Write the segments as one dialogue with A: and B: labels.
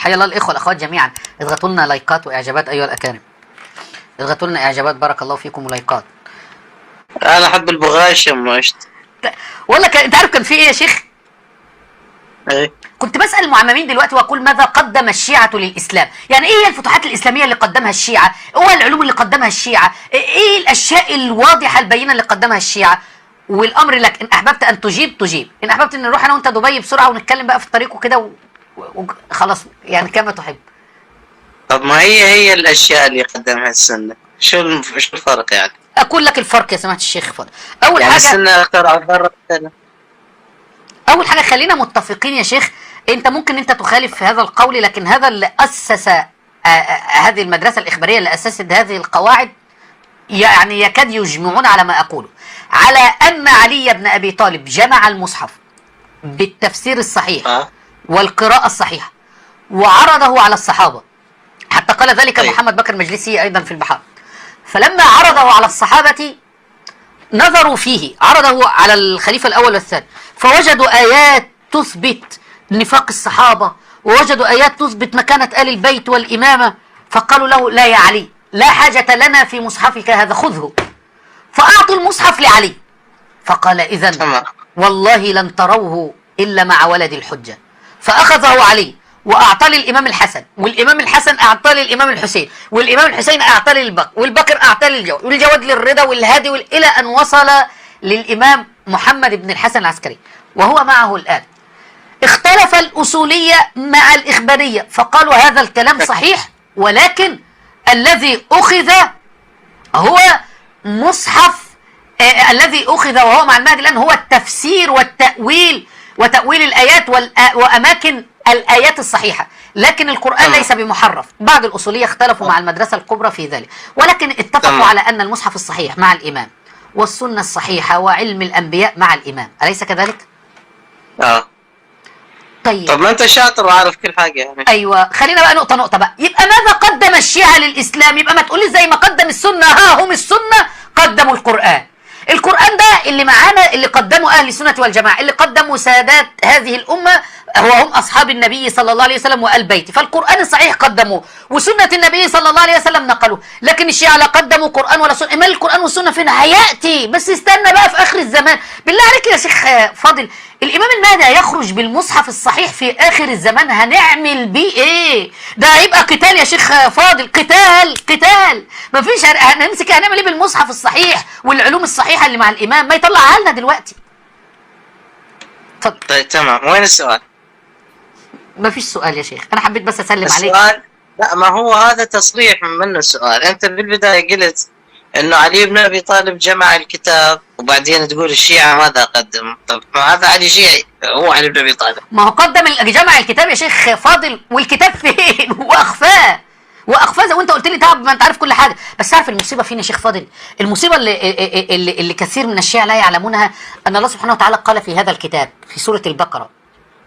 A: حيا الله الاخوة والاخوات جميعا، اضغطوا لنا لايكات واعجابات ايها الاكارم، اضغطوا لنا اعجابات بارك الله فيكم ولايكات.
B: انا احب البغاشه مشت.
A: والله انت عارف كان في ايه يا شيخ؟
B: ايه؟
A: كنت بسأل المعممين دلوقتي واقول ماذا قدم الشيعة للإسلام؟ يعني ايه هي الفتوحات الإسلامية اللي قدمها الشيعة؟ ايه العلوم اللي قدمها الشيعة؟ ايه الأشياء الواضحة البينة اللي قدمها الشيعة؟ والأمر لك، إن أحببت أن تجيب تجيب، إن أحببت أن نروح أنا وأنت دبي بسرعة ونتكلم بقى في الطريق وكده وخلاص يعني كما تحب.
B: طب ما هي الاشياء اللي قدمها السنة، شو الفرق يعني؟
A: أقول لك الفرق يا سماحة الشيخ فاضل. أول
B: يعني
A: حاجة
B: السنة اخترعوا الذرة مثلا.
A: أول حاجة خلينا متفقين يا شيخ، أنت ممكن أنت تخالف في هذا القول، لكن هذا اللي أسس هذه المدرسة الإخبارية اللي أسست هذه القواعد يعني يكاد يجمعون على ما أقوله، على أن علي بن أبي طالب جمع المصحف بالتفسير الصحيح والقراءة الصحيحة وعرضه على الصحابة، حتى قال ذلك محمد بكر المجلسي أيضا في البحار. فلما عرضه على الصحابة نظروا فيه، عرضه على الخليفة الأول والثاني، فوجدوا آيات تثبت نفاق الصحابة، ووجدوا آيات تثبت مكانة آل البيت والإمامة، فقالوا له لا يا علي، لا حاجة لنا في مصحفك هذا، خذه. فأعطوا المصحف لعلي، فقال إذن والله لن تروه إلا مع ولد الحجة. فأخذه علي وأعطى للإمام الحسن، والإمام الحسن أعطى للإمام الحسين، والإمام الحسين أعطى للبكر، والبكر أعطى للجواد، والجواد للرضا والهادي إلى أن وصل للإمام محمد بن الحسن العسكري وهو معه الآن. اختلف الأصولية مع الإخبارية، فقالوا هذا الكلام صحيح، ولكن الذي أخذ هو مصحف، الذي أخذ وهو مع المهدي الآن هو التفسير والتأويل وتأويل الآيات وأماكن الآيات الصحيحة، لكن القرآن ليس بمحرف. بعض الأصولية اختلفوا مع المدرسة الكبرى في ذلك، ولكن اتفقوا على أن المصحف الصحيح مع الإمام، والسنة الصحيحة، وعلم الأنبياء مع الإمام، أليس كذلك؟ طيب.
B: طب ما أنت شاطر وعارف كل حاجة يعني.
A: أيوة، خلينا بقى نقطة نقطة بقى. يبقى ماذا قدم الشيعة للإسلام؟ يبقى ما تقولي زي ما قدم السنة، ها هم السنة قدموا القرآن. القرآن ده اللي معانا، اللي قدموا أهل السنة والجماعة، اللي قدموا سادات هذه الأمة وهم أصحاب النبي صلى الله عليه وسلم وآل بيته، فالقرآن الصحيح قدموه، وسنة النبي صلى الله عليه وسلم نقلوه. لكن الشيعة لا قدموا قرآن ولا سنة. ما القرآن والسنة فين؟ هيأتي، بس استنى بقى في آخر الزمان. بالله عليك يا شيخ فاضل، الإمام المهدي هيخرج بالمصحف الصحيح في آخر الزمان، هنعمل بيه إيه؟ ده هيبقى قتال يا شيخ فاضل، قتال قتال، مفيش. هنمسك هنعمل إيه بالمصحف الصحيح والعلوم الصحيحة اللي مع الإمام؟ ما يطلعها لنا دلوقتي. اتفضل.
B: طيب تمام، وين السؤال؟
A: مفيش سؤال يا شيخ، أنا حبيت بس أسلم عليك.
B: السؤال لا، ما هو هذا تصريح منه السؤال. أنت بالبداية قلت إنه علي بن أبي طالب جمع الكتاب، وبعدين تقول الشيعة ماذا قدم؟ طب ما هذا علي شيعي، هو علي بن أبي طالب.
A: ما هو قدم جمع الكتاب يا شيخ فاضل، والكتاب فين؟ وأخفاه، وأخفاه. وأنت قلت لي طب ما أنت عارف كل حاجة. بس عارف المصيبة فين يا شيخ فاضل؟ المصيبة اللي كثير من الشيعة لا يعلمونها، أن الله سبحانه وتعالى قال في هذا الكتاب في سورة البقرة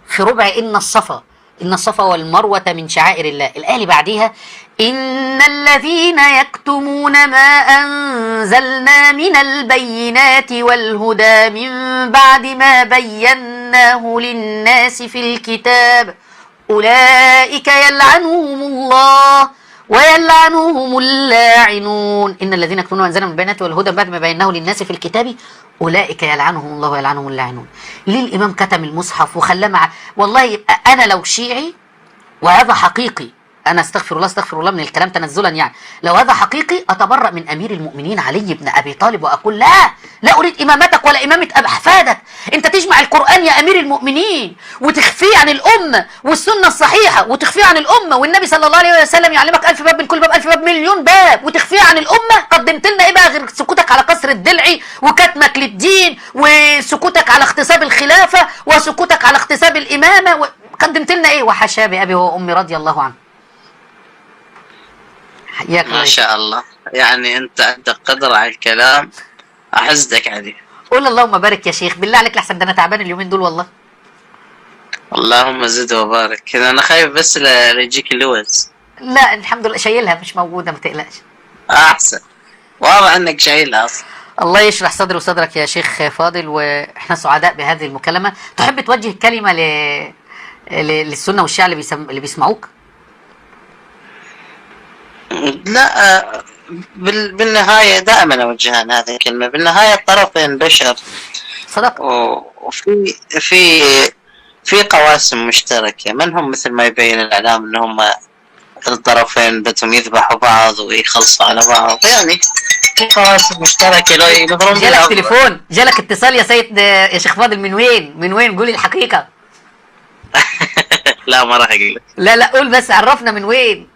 A: في ربع إن الصفا، إن الصفا والمروة من شعائر الله، الآية اللي بعديها إن الذين يكتمون ما أنزلنا من البينات والهدى من بعد ما بيناه للناس في الكتاب أولئك يلعنهم الله ويلعنهم اللاعنون. إن الذين يكتمون ما أنزلنا من البينات والهدى بعد ما بيناه للناس في الكتاب أولئك يلعنهم الله ويلعنهم اللاعنون. ليه الإمام كتم المصحف وخلاه مع؟ والله يبقى أنا لو شيعي، وهذا حقيقي، أنا استغفر الله استغفر الله من الكلام تنزلا يعني، لو هذا حقيقي أتبرأ من أمير المؤمنين علي بن أبي طالب وأقول لا، لا أريد إمامتك ولا إمامة أحفادك. أنت تجمع القرآن يا أمير المؤمنين وتخفيه عن الأمة، والسنة الصحيحة وتخفيه عن الأمة، والنبي صلى الله عليه وسلم يعلمك 1000 باب من كل باب 1000 باب مليون باب، وتخفيه عن الأمة. قدمت لنا إيه بقى غير سكوتك على قصر الدلعي وكتمك للدين وسكوتك على اغتصاب الخلافة وسكوتك على اغتصاب الإمامة قدمت لنا إيه؟ وحاشا بأبي وأمي رضي الله عنه. حياك
B: ما شاء الله، يعني انت عندك قدرة على الكلام، احسدك عليه.
A: قول اللهم بارك يا شيخ، بالله عليك، لحسن ده انا تعبان اليومين دول والله.
B: اللهم زد وبارك. كذا انا خايف بس لا يجيك اللوز.
A: لا الحمد لله شايلها، مش موجودة ما تقلقش.
B: احسن، واضح انك شايلها اصلا.
A: الله يشرح صدري وصدرك يا شيخ فاضل، واحنا سعداء بهذه المكالمة. تحب توجه كلمة للسنة والشيعة اللي بيسمعوك؟
B: لا، بالنهاية دائما أوجه أنا هذه الكلمة، بالنهاية الطرفين بشر.
A: صدق.
B: وفي في في قواسم مشتركة، من هم مثل ما يبين الإعلام إن هم الطرفين بدهم يذبحوا بعض ويخلصوا على بعض، يعني في قواسم مشتركة لو ينظرون.
A: جالك تليفون، جالك اتصال يا سيد يا شيخ فاضل، من وين؟ من وين؟ قولي الحقيقة.
B: لا ما راح أقول لك.
A: لا لا قول بس، عرفنا من وين.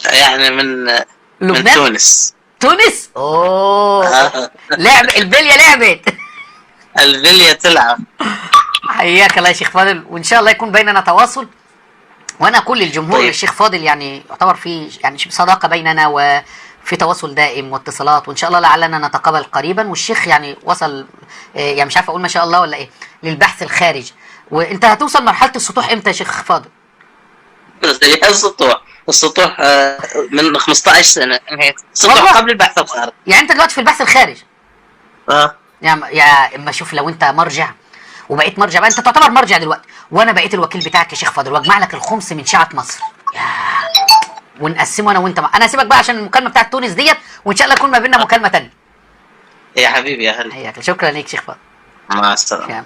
B: يعني من
A: لبنان؟
B: من تونس.
A: تونس؟ اوه لعب البلية، لعبت
B: البلية تلعب.
A: حياك الله يا شيخ فاضل، وان شاء الله يكون بيننا تواصل. وانا اقول للجمهور
B: طيب.
A: الشيخ فاضل يعني يعتبر في يعني صداقه بيننا وفي تواصل دائم واتصالات، وان شاء الله لعلنا نتقابل قريبا. والشيخ يعني وصل، يعني مش عارف اقول ما شاء الله ولا ايه، للبحث الخارج. وانت هتوصل مرحلة السطوح امتى يا شيخ فاضل؟
B: يا السطوح، السطوح من 15 سنة انهيت السطوح قبل البحث الخارج.
A: يعني انت دلوقتي في البحث الخارج؟ يا اما شوف، لو انت مرجع وبقيت مرجع بقى، انت تعتبر مرجع دلوقتي، وانا بقيت الوكيل بتاعك يا شيخ فاضل، واجمع لك الخمس من شيعة مصر ونقسمه انا وانت. انا هسيبك بقى عشان المكالمة بتاعت تونس ديت، وان شاء الله يكون ما بيننا مكالمة ثانية.
B: يا حبيبي يا هلا،
A: حياك. شكرا ليك شيخ فاضل،
B: مع السلامة.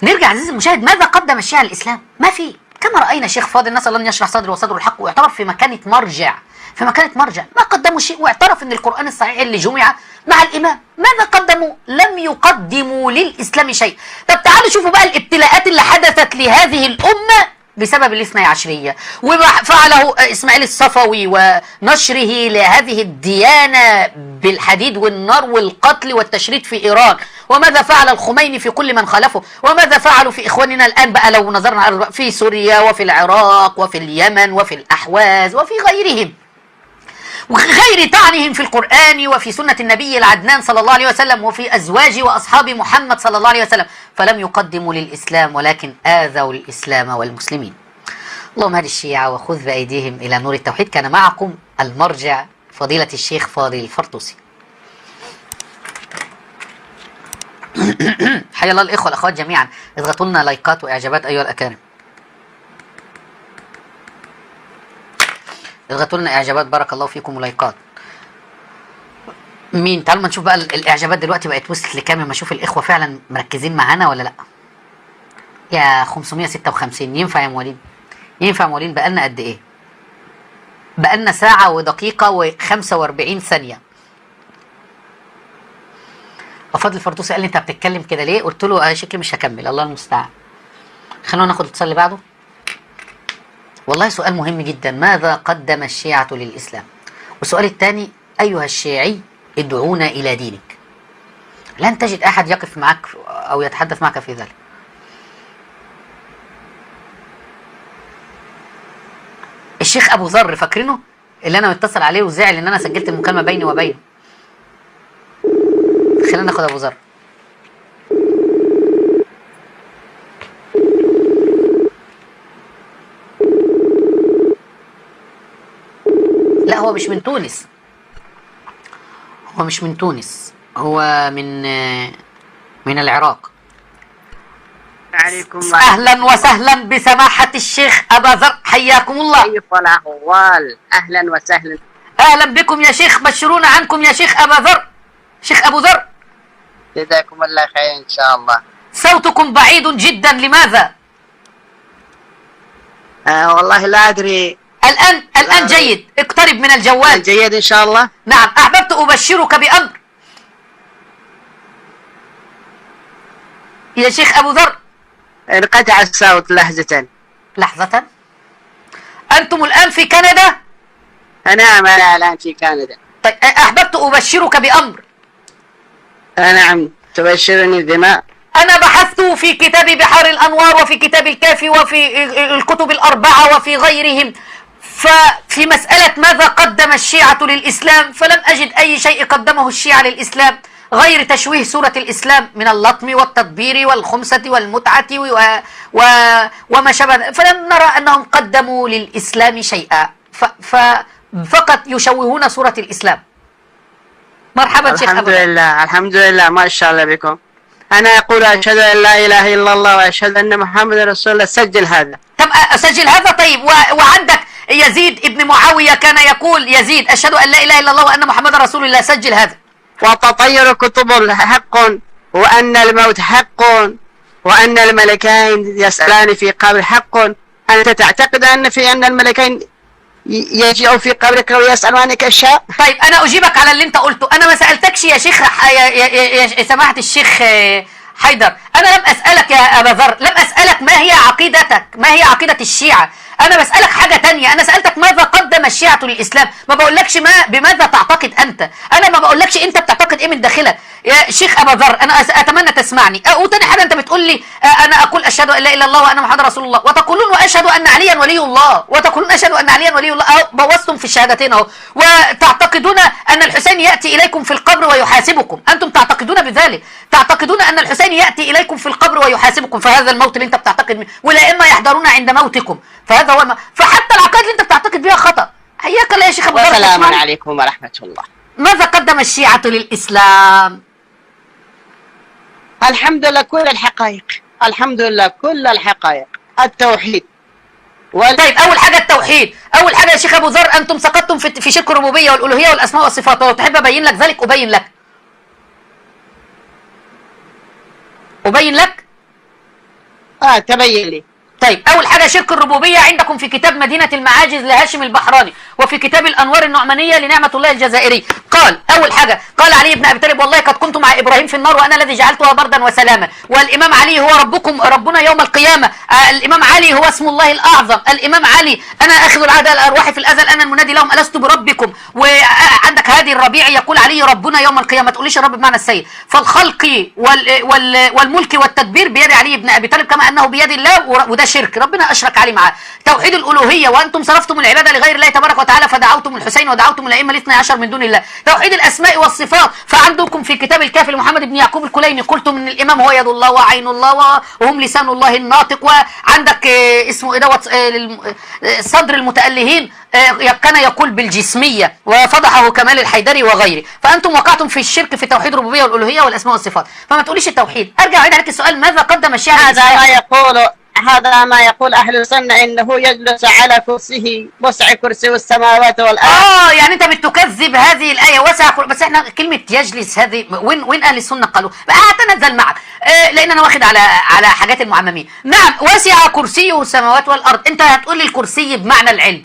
A: نرجع عزيزي المشاهد، ماذا قدم الشيعة للاسلام؟ ما في، كما راينا شيخ فاضل نسال الله ان يشرح صدره وصدره الحق، ويعتبر في مكانه مرجع، في مكانه مرجع. ما قدموا شيء، واعترف ان القران الصحيح اللي جمع مع الامام. ماذا قدموا؟ لم يقدموا للاسلام شيء. طب تعالوا شوفوا بقى الابتلاءات اللي حدثت لهذه الامة بسبب الاثني عشرية، وما فعله اسماعيل الصفوي ونشره لهذه الديانة بالحديد والنار والقتل والتشريد في ايران، وماذا فعل الخميني في كل من خالفه، وماذا فعلوا في اخواننا الان بقى لو نظرنا في سوريا وفي العراق وفي اليمن وفي الاحواز وفي غيرهم، وغير طعنهم في القرآن وفي سنة النبي العدنان صلى الله عليه وسلم وفي أزواج وأصحاب محمد صلى الله عليه وسلم. فلم يقدموا للإسلام ولكن آذوا الإسلام والمسلمين. اللهم هد الشيعة وخذ بأيديهم إلى نور التوحيد. كان معكم المرجع فضيلة الشيخ فاضل الفرطوسي. حيا الله الإخوة والأخوات جميعا، اضغطوا لنا لايكات وإعجابات أيها الأكارم، اضغطوا لنا اعجابات بارك الله فيكم ولايكات. مين؟ تعالوا ما نشوف بقى الاعجابات دلوقتي بقت وصلت لكام، ما اشوف الاخوة فعلا مركزين معانا ولا لا. يا 556 ينفع يا موالين؟ ينفع يا موالين؟ بقالنا قد ايه؟ بقالنا ساعة ودقيقة و45 ثانية. فاضل الفرطوسي قال لي انت بتتكلم كده ليه؟ قلت له شكلي مش هكمل، الله المستعان. خلونا ناخد الاتصال اللي بعده. والله سؤال مهم جدا، ماذا قدم الشيعة للإسلام؟ والسؤال الثاني، أيها الشيعي ادعونا إلى دينك. لن تجد أحد يقف معك أو يتحدث معك في ذلك. الشيخ أبو ذر فاكرينه؟ اللي أنا متصل عليه وزعل إن أنا سجلت المكالمة بيني وبينه. خلينا ناخد أبو ذر. لا هو مش من تونس، هو مش من تونس، هو من العراق.
C: عليكم.
A: اهلا وسهلا بسماحة الشيخ أبا ذر، حياكم الله.
C: كيف الأحوال؟ اهلا وسهلا.
A: اهلا بكم يا شيخ، بشرونا عنكم يا شيخ أبا ذر. شيخ أبو ذر،
C: جزاكم الله خير ان شاء الله.
A: صوتكم بعيد جدا، لماذا؟
C: والله لا ادري.
A: الآن جيد، اقترب من الجوال.
C: جيد إن شاء الله.
A: نعم، أحببت أبشرك بأمر يا شيخ أبو ذر.
C: انقطع الصوت لحظة.
A: لحظة؟ أنتم الآن في كندا؟
C: نعم، أنا الآن في كندا.
A: طيب، أحببت أبشرك بأمر.
C: نعم، تبشرني بما؟
A: أنا بحثت في كتاب بحار الأنوار وفي كتاب الكافي وفي الكتب الأربعة وفي غيرهم، ففي مسألة ماذا قدم الشيعة للإسلام، فلم أجد أي شيء قدمه الشيعة للإسلام غير تشويه سورة الإسلام من اللطم والتدبير والخمسة والمتعة وما شابه، فلم نرى أنهم قدموا للإسلام شيئا، فقط يشوهون سورة الإسلام. مرحبا شيخ
C: الحمد لله، الحمد لله، ما شاء الله بكم. أنا أقول أشهد أن لا إله إلا الله وأشهد أن محمد رسول الله. سجل هذا.
A: طب أسجل هذا. طيب، وعندك يزيد ابن معاوية كان يقول، يزيد أشهد أن لا إله إلا الله وأن محمد رسول الله، سجل هذا.
C: وتطير كتب حق، وأن الموت حق، وأن الملكين يسألان في قبر حق. أنت تعتقد أن الملكين يجيئوا في قبرك ويسألونك أشياء؟
A: طيب أنا أجيبك على اللي أنت قلته. أنا ما سألتكش يا شيخ، يا سماحة الشيخ حيدر، أنا لم أسألك يا أبا ذر، لم أسألك ما هي عقيدتك، ما هي عقيدة الشيعة. أنا بسألك حاجة تانية، أنا سألتك ماذا قدم الشيعة للإسلام، ما بقولكش ما بماذا تعتقد أنت، أنا ما بقولكش أنت بتعتقد إيه من داخلك يا شيخ أبا ذر. أنا أتمنى تسمعني. وتاني حاجة، أنت بتقول لي أنا أقول أشهد أن لا إله إلا الله وأن محمد رسول الله، وتقولون وأشهد أن عليا ولي الله، وتقولون أشهد أن عليا ولي الله، أهو بوظتم في الشهادتين أهو. وتعتقدون أن الحسين يأتي إليكم في القبر ويحاسبكم، أنتم تعتقدون بذلك، تعتقدون أن الحسين يأتي إليكم في القبر ويحاسبكم، فهذا الموت اللي أنت بتعتقد منه، والأئمة يحضرون عند موتكم، فهذا هو فحتى العقائد اللي أنت بتعتقد بها خطأ. حياك الله يا شيخ أبو ذر.
C: والسلام عليكم ورحمة الله.
A: ماذا قدم الشيعة للإسلام؟
C: الحمد لله كل الحقائق، الحمد لله كل الحقائق، التوحيد.
A: طيب أول حاجة التوحيد. أول حاجة يا شيخ أبو ذر، أنتم سقطتم في شرك الربوبية والألوهية والأسماء والصفات، ولو تحب أبين لك ذلك أبين لك. أبين لك؟
C: تبين لي.
A: طيب أول حاجة شرك الربوبية عندكم في كتاب مدينة المعاجز لهاشم البحراني، وفي كتاب الأنوار النعمانية لنعمة الله الجزائري. قال أول حاجة، قال علي بن أبي طالب والله قد كنت مع إبراهيم في النار وأنا الذي جعلتها بردا وسلاما، والإمام علي هو ربكم ربنا يوم القيامة، الإمام علي هو اسم الله الأعظم، الإمام علي أنا أخذ العهد الأرواح في الأزل أنا المنادي لهم ألست بربكم. وعندك هادي الربيعي يقول علي ربنا يوم القيامة، ما تقوليش الرب بمعنى السيد. فالخلق والملك والتدبير بيد علي بن أبي طالب كما أنه بيد الله، وده شرك، ربنا أشرك عليه معاه. توحيد الألوهية، وأنتم صرفتم العبادة لغير الله تبارك وتعالى فدعوتم الحسين ودعوتم الأئمة الاثني عشر من دون الله. توحيد الأسماء والصفات، فعندكم في كتاب الكافي لمحمد بن يعقوب الكليني قلتم إن الإمام هو يد الله وعين الله وهم لسان الله الناطق. وعندك اسمه إيه دوت صدر المتألهين كان يقول بالجسمية وفضحه كمال الحيدري وغيره. فأنتم وقعتم في الشرك في توحيد الربوبية والألوهية والأسماء والصفات، فما تقوليش التوحيد. أرجع أعيد عليك السؤال، ماذا قدم الشيعة؟
C: هذا ما يقول أهل السنة إنه يجلس على كرسيه وسع كرسي السماوات والأرض.
A: يعني أنت بتكذب هذه الآية وسع كرسي، بس إحنا كلمة يجلس هذه وين أهل السنة قالوا؟ أتنزل معك لأن أنا واخد على حاجات المعممين. نعم، وسع كرسيه السماوات والأرض، أنت هتقول لي الكرسي بمعنى العلم،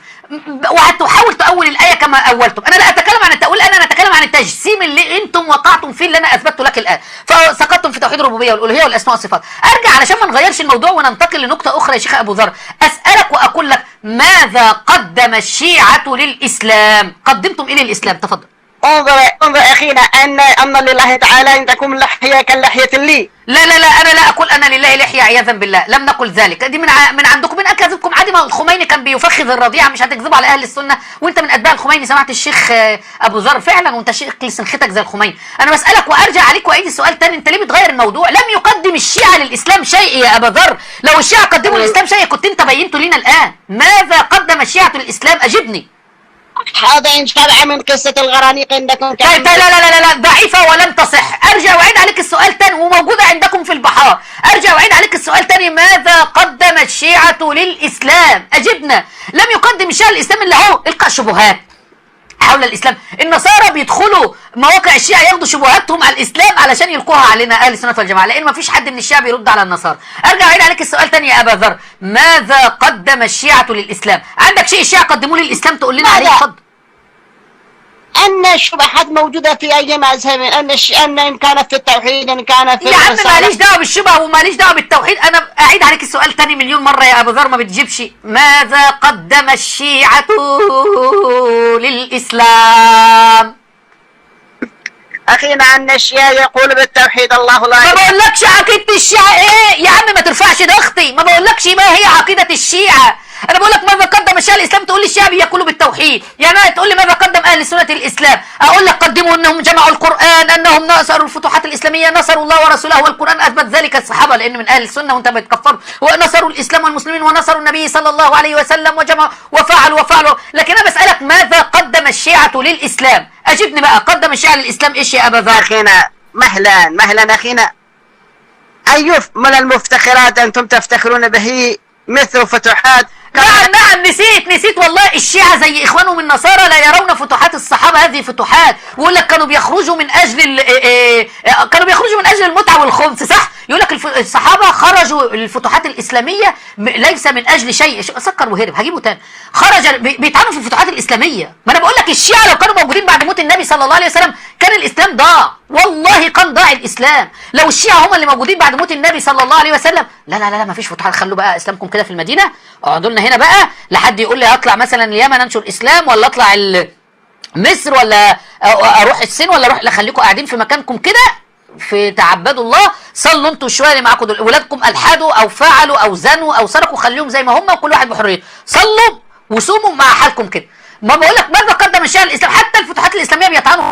A: وهتحاول تأول الآية كما أولتم. أنا لا أتكلم عن التأويل، أنا أتكلم عن التجسيم اللي أنتم وقعتم فيه اللي أنا أثبته لك الآن. فسقطتم في توحيد الربوبية والألوهية والأسماء والصفات. أرجع علشان ما نغيرش الموضوع وننتقل لنقطة أخرى يا شيخ أبو ذر، أسألك وأقول لك ماذا قدم الشيعة للإسلام؟ قدمتم إيه للإسلام؟ تفضل.
C: انظر أخينا أن لله تعالى عندكم لحية كاللحية لي.
A: لا لا لا، أنا لا أقول أن لله لحية عياذا بالله، لم نقل ذلك، دي من عندكم، من أكاذيبكم. عادي، ما الخميني كان بيفخذ الرضيعة، مش هتكذبوا على أهل السنة، وأنت من أتباع الخميني سمعت الشيخ أبو ذر فعلا، وأنت شيخ سنختك زي الخميني. أنا بسألك وأرجع عليك وأعيد السؤال تاني، أنت ليه بتغير الموضوع؟ لم يقدم الشيعة للإسلام شيء يا أبا ذر، لو الشيعة قدموا للإسلام شيء كنت أنت بينته لنا الآن. ماذا قدم الشيعة للإسلام؟ أجبني.
C: هذا إن شرع من قصة الغرانيق عندكم.
A: طيب لا لا لا لا، ضعيفة ولم تصح. أرجع وأعيد عليك السؤال تاني، وموجودة عندكم في البحار. أرجع وأعيد عليك السؤال تاني، ماذا قدم الشيعة للإسلام؟ أجبنا. لم يقدم الشيعة للإسلام إلا هو إلقاء شبهات حول الإسلام. النصارى بيدخلوا مواقع الشيعة ياخدوا شبهاتهم على الإسلام علشان يلقوها علينا أهل السنة والجماعة، لأن ما فيش حد من الشيعة بيرد على النصارى. أرجع أعيد عليك السؤال تاني يا أبا ذر، ماذا قدم الشيعة للإسلام؟ عندك شيء الشيعة قدموه للإسلام تقول لنا عليه؟ اتفضل.
C: أن الشبهات موجودة في أي مذهب، أن إن كانت في التوحيد، إن كانت في
A: يا عم ماليش دعوة بالشبهة وماليش دعوة بالتوحيد. أنا أعيد عليك السؤال تاني مليون مرة يا أبو ذر ما بتجيبش. ماذا قدم الشيعة للإسلام؟
C: أخينا أن الشيعة يقول بالتوحيد الله لا.
A: ما بقولكش عقيدة الشيعة إيه يا عم، ما ترفعش ضغطي، ما بقولكش ما هي عقيدة الشيعة، أنا بقول لك ماذا قدم الشيعة الإسلام، تقول لي الشيعة بيقولوا بالتوحيد. يعني أنا تقول لي ماذا قدم أهل سنة الإسلام، أقول لك قدموا أنهم جمعوا القرآن، أنهم نصروا الفتوحات الإسلامية، نصروا الله ورسوله والقرآن أثبت ذلك الصحابة لأن من أهل السنة وأنت بتكفر، ونصروا الإسلام والمسلمين ونصروا النبي صلى الله عليه وسلم وجمعوا وفعلوا وفعلوا. لكن أنا بسألك ماذا قدم الشيعة للإسلام؟ أجبني بقى، قدم الشيعة للإسلام إيش يا أبا ذر؟
C: أخينا مهلا مهلا أخينا، أي من المفتخرات أنتم تفتخرون به مثل فتوحات؟
A: نعم نعم، نسيت نسيت نسيت والله. الشيعة زي اخوانهم النصارى لا يرون فتوحات الصحابة هذه فتوحات، ويقول لك كانوا بيخرجوا من اجل كانوا بيخرجوا من اجل المتعة والخمس، صح؟ يقول لك الصحابة خرجوا الفتوحات الاسلامية ليس من اجل شيء. سكر وهرب، هجيبه تاني. خرج بيطعنوا في الفتوحات الاسلامية. ما انا بقول لك الشيعة لو كانوا موجودين بعد موت النبي صلى الله عليه وسلم كان الاسلام ضاع، والله كان ضاع الاسلام. لو الشيعة هم اللي موجودين بعد موت النبي صلى الله عليه وسلم، لا لا لا, لا ما فيش فتوحات، خلوا بقى اسلامكم كده في المدينة، اقعدوا لنا هنا بقى لحد يقول لي اطلع مثلا اليمن انشر اسلام، ولا اطلع مصر، ولا اروح الصين، ولا اروح، لا خليكم قاعدين في مكانكم كده في تعبدوا الله، صلوا انتوا شوية اللي معاكم دول، ولادكم الحدوا او فعلوا او زنوا او سرقوا، خليهم زي ما هم وكل واحد بحريته، صلوا وصوموا مع حالكم كده. ما بقول لك ماذا قدم الشيعة الاسلام؟ حتى الفتوحات الاسلامية بيطعنوا